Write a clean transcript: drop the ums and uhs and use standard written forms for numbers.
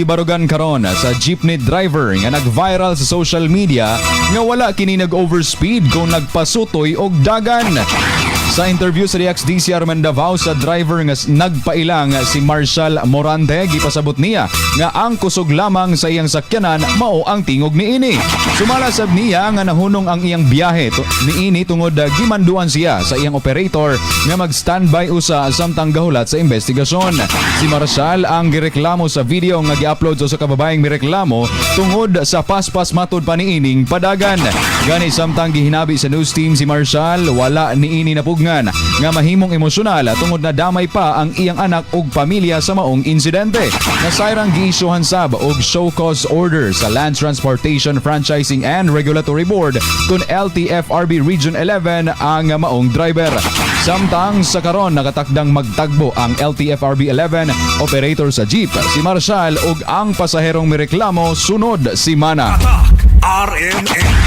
Barugan karon sa jeepney driver nga nag-viral sa social media nga wala kini nag-overspeed kung nagpasutoy og dagan. Sa interview sa DXDCR Davao sa driver nga nagpailang si Marshall Morante, gipasabot niya nga ang kusog lamang sa iyang sakyanan mao ang tingog niini. Sumala sab niya nga nahunong ang iyang biyahe niini tungod gimanduan siya sa iyang operator nga mag-standby usa samtang gahulat sa investigasyon. Si Marshall ang gireklamo sa video nga gi-upload sa usa ka babaeng mireklamo tungod sa paspas matud pa niining padagan. Gani samtang gihinabi sa news team si Marshall, wala niini napugngan nga mahimong emosyonal tungod na damay pa ang iyang anak ug pamilya sa maong insidente. Nasayrang giisyuhan sab og show cause order sa Land Transportation Franchising and Regulatory Board kun LTFRB Region 11 ang maong driver. Samtang sa karon nakatakdang magtagbo ang LTFRB 11, operator sa jeep, si Marshall ug ang pasaherong mireklamo sunod simana. Tatak RMN.